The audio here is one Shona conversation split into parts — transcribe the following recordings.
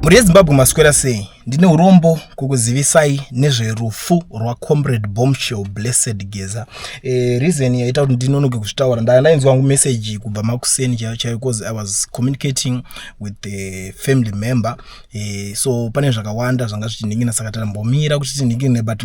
Mhuri yeZimbabwe, maswera sei? Ndine urombo kukuzivisai nezverufu rwaComrade Bombshell Blessed Geza. Reason yaita kuti ndinonoke kuzvitaura, ndanga ndainzwa message kubva makuseni chaiyo chaiyo, because I was communicating with the family member. So pane zvakawanda zvanga zvichinhingina, saka tambomira kuti tinhingine. But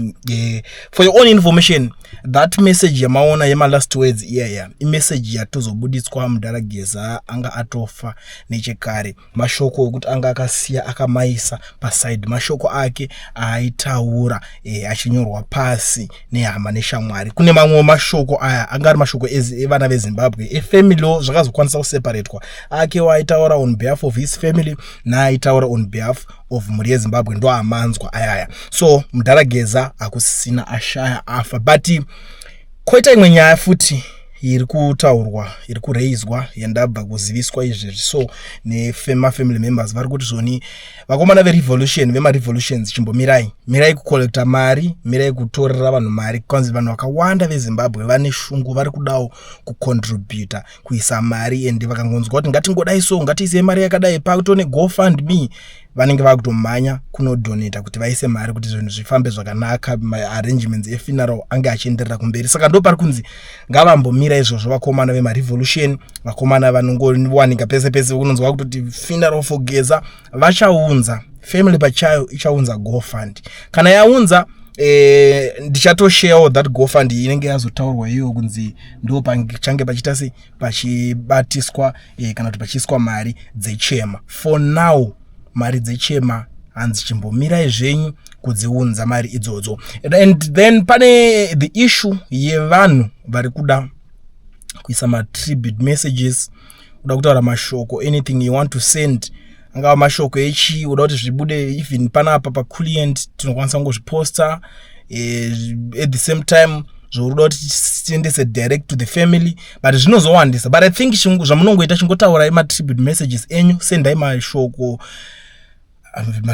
for your own information, that message yamaona yemalast words iyaya imessage yatozobuditswa mudhara Geza anga atofa nechekare. Mashoko ekuti anga akasiya akamaisa paside, mashoko ake aaitaura achinyorwa pasi nehama neshamwari. Kune mamwewo mashoko aya anga ari mashoko evana veZimbabwe, efamily. Zvakazokwanisa kuseparatwa, ake waaitaura on behalf of his family naaitaura on behalf of mhuri yeZimbabwe, ndo amanzwa ayaya. So mudhara Geza hakusisina, ashaya, afa. But koita imwe nyaya futi iri kutaurwa, iri kureizwa, yandabva kuziviswa izvezvi. So nemafamily members vari kuti zvoni, vakomana verevolution, vemarevolutions, chimbomirai, mirai kucollecta mari, mirai kutorera vanhu mari. Kwanzi vanhu vakawanda veZimbabwe vane shungu, vari kudawo kucontributa, kuisa mari, and vakangonzwa kuti ngatingodai, so ngatiisei mari yakadai pato neGoFund Me, vanenge vakutomhanya kunodonata kuti vaise mari kuti zvinhu zvifambe zvakanaka, maarrangements efuneral ange achienderera kumberi. Saka ndo pari kunzi ngavambomira izvozvo vakomana vemarevolution, vakomana vanongowanika pese pese kunonzwa kutoti "funeral for Geza". Vachaunza, family pachayo ichaunza GoFund. Kana yaunza, ndichatosharewo that GoFund inenge yazotaurwa iyo, kunzi ndo pachange pachiita sei, pachibatiswa kana kuti pachiiswa mari dzechema. For now, mari dzechema hanzi chimbomirai zvenyu kudziunza mari idzodzo. And then pane the issue yevanhu vari kuda kuisa matribute messages, uda kutaura mashoko, anything you want to send, angava mashoko echii, uda kuti zvibude even panapa paClient, tinokwanisa kungozviposta. At the same time, zvoruda kuti tiendese direct to the family, but zvinozowandisa. But I think zvamunongoita, chingotaurai matribute messages enyu, sendai mashoko,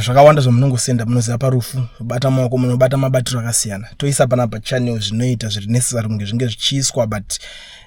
zvakawanda zvamunongosenda. Munoziva, parufu bata maoko, munobata mabatiro akasiyana. Toisa panapa channel zvinoita zviri necessary kunge zvinge zvichiiswa, but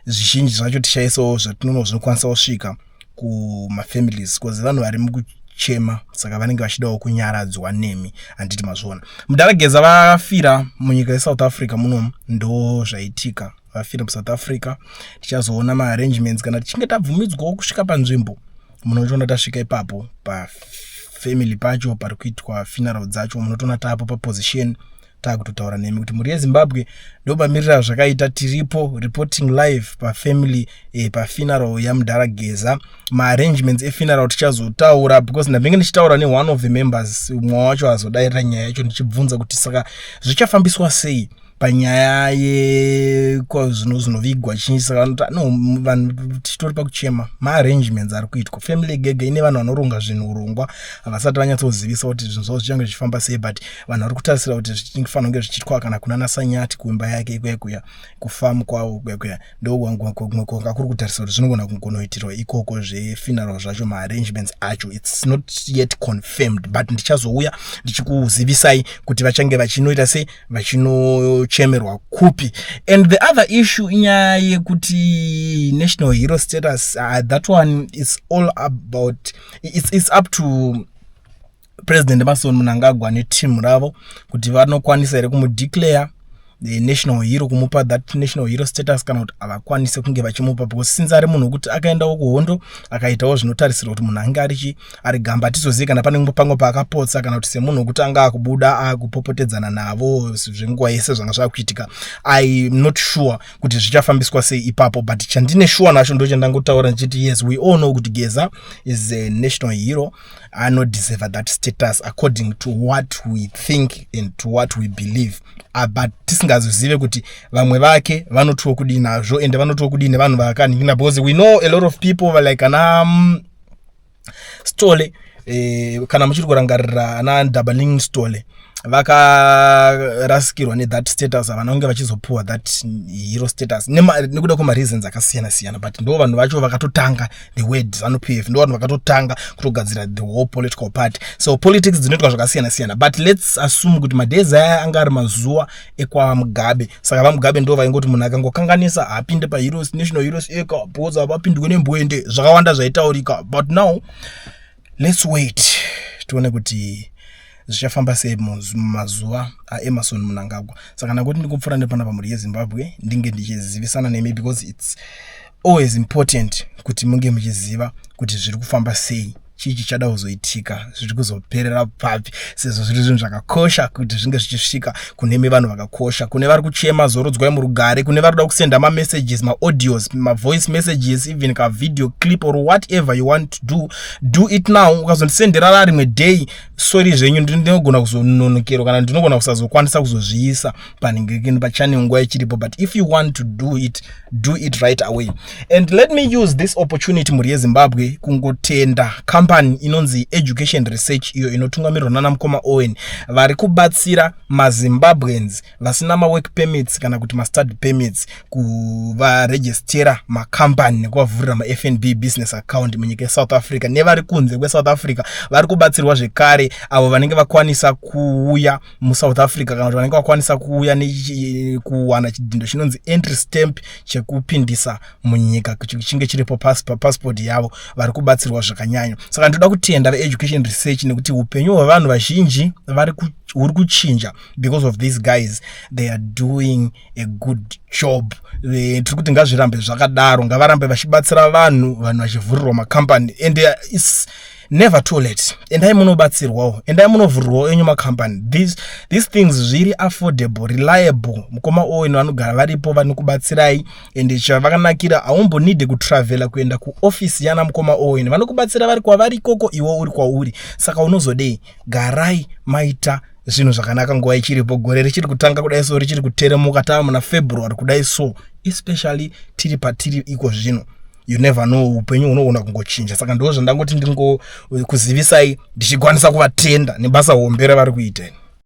zvizhinji zvacho tichaisawo zvatinono zvinokwanisa kusvika kumafamilies, because vanhu vari mukuchema, saka vanenge vachidawo kunyaradzwa nemi, handiti mazviona? Mudhara Geza vafira munyika yeSouth Africa munomu, ndo zvaitika, vafira muSouth Africa. Tichazoona maarrangements kana tichinge tabvumidzwawo kusvika panzvimbo. Munotoona tasvika ipapo pafamily pacho pari kuitwa funeral dzacho, munotoona tapo paposition taakutotaura nemi kuti mhuri yeZimbabwe, ndopamirira zvakaita. Tiripo, reporting live pafamily, pafuneral yamudhara Geza. Maarrangements efuneral tichazotaura, because ndambenge ndichitaura neone of the members, umwe wacho azodairira nyaya yacho, ndichibvunza kuti saka zvichafambiswa sei panyaya yezvinovigwa chii. Saka no, vanhu tichitori pakuchema, maarrangements ari kuitwa. Family gege ine vanhu vanoronga zvinhu, urongwa havasati vanyatsozivisa kuti zvinhu zvavo zvichange zvichifamba sei, but vanhu vari kutarisira kuti zvichifanira kunge zvichiitwa kana kuna naSanyati, kuimba yake ikuya kuya, kufamu kwavo kuya kuya. Ndokumwe kwanga kuri kutarisira kuti zvinogona kugonoitirwa ikoko zvefuneral zvacho. Maarrangements acho, it's not yet confirmed, but ndichazouya ndichikuzivisai kuti vachange vachinoita sei, vachinochemerwa kupi. And the other issue inyaya yekuti national hero status. That one is all about, it's up to President Emmerson Mnangagwa neteam ravo kuti vanokwanisa here kumudeclare the national hero, kumupa that national hero status, kana kuti havakwanisi kunge vachimupa, because since ari munhu wekuti akaendawo kuhondo, akaitawo zvinotarisirwa kuti munhu ange arichi ari gamba. Hatizozivi kana pane pamwe paakapotsa, kana kuti semunhu wekuti anga akubuda akupopotedzana navo zvenguva yese zvanga zvakuitika. I'm not sure kuti zvichafambiswa sei ipapo, but chandine sure nacho ndo chandangotaura ndichiti yes, we all know kuti Geza is a national hero, anodeserve that status according to what we think and to what we believe, but tisingazozive kuti vamwe vake vanotiwo kudii nazvo, ende vanotiwo kudii nevanhu vakanhingina, because we know a lot of people like ana Stole, kana muchiri kurangarira ana Ndabaningi Stole, vakarasikirwa nethat status, havana kunge vachizopuwa that hero status nekuda kwemareasons akasiyana siyana. But ndo vanhu vacho vakatotanga the word ZANU PF, ndo vanhu vakatotanga kutogadzira the whole political party. So politics dzinoitwa zvakasiyana siyana, but let's assume kuti madays aya anga ari mazuva ekwaMugabe. Saka vaMugabe ndo vaingoti munhu akangokanganisa haapinde paheroes, national heroes eka, because havapindwe nembwende, zvakawanda zvaitaurika. But now let's wait. Tione kuti zvichafamba sei mumazuva aEmmerson Mnangagwa. Saka ndakuti ndikupfuura nepanapa, mhuri yeZimbabwe, ndinge ndichizivisana nemi because it's always important kuti munge muchiziva kuti zviri kufamba sei, chii chichada kuzoitika, zviri kuzoperera papi, sezvo zviri zvinhu zvakakosha kuti zvinge zvichisvika kunemi vanhu vakakosha. Kune vari kuchema, zorodzwai murugare. Kune vari kuda kusenda mamessages, maaudios, mavoice messages, even kavideo clip or whatever you want to do, do it now. Ukazondisendera rimwe day, sorry zvenyu, ndinogona kuzononokerwa kana ndinogona kusazokwanisa kuzozviisa panhingirikini pachannel nguva ichiripo. But if you want to do it, do it right away. And let me use this opportunity, mhuri yeZimbabwe, kungotenda company inonzi Education Research, iyo inotungamirirwa nana mukoma Owen, vari kubatsira maZimbabweans vasina mawork permits kana kuti mastudy permits kuvarejistera makambani nekuvavhurira maFNB business account munyika yeSouth Africa. Nevari kunze kweSouth Africa vari kubatsirwa zvekare, avo vanenge vakwanisa kuuya muSouth Africa kana kuti vanenge vakwanisa kuuya kuwana chidhindo chinonzi entry stamp chekupindisa munyika, chinge chiripo papassport yavo, vari kubatsirwa zvakanyanya. Saka ndoda kutenda veEducation Research nekuti upenyu hwevanhu vazhinji huri kuchinja because of these guys. They are doing a good job. Tiri kuti ngazvirambe zvakadaro, ngavarambe vachibatsira vanhu, vanhu vachivhurirwa makambani. And it's never too late. Endai munobatsirwawo, endai munovhurirwawo enyu makambani. These things zviri affordable, reliable. Mukoma Owen vanogara varipo, vanokubatsirai. And chavakanakira, haumbonidhe kutravhela kuenda kuofisi yana mukoma Owen. Vanokubatsira vari kwavari ikoko, iwo uri kwauri. Saka unozodei? Garai maita zvinhu zvakanaka nguva ichiripo. Gore richiri kutanga kudai so, richiri kuteremuka, tava muna February kudai so, especially tiri patiri iko zvino, you never know, upenyu hunogona kungochinja. Saka ndo zvandangoti ndingokuzivisai, ndichikwanisa kuvatenda nebasa hombe ravari kuita.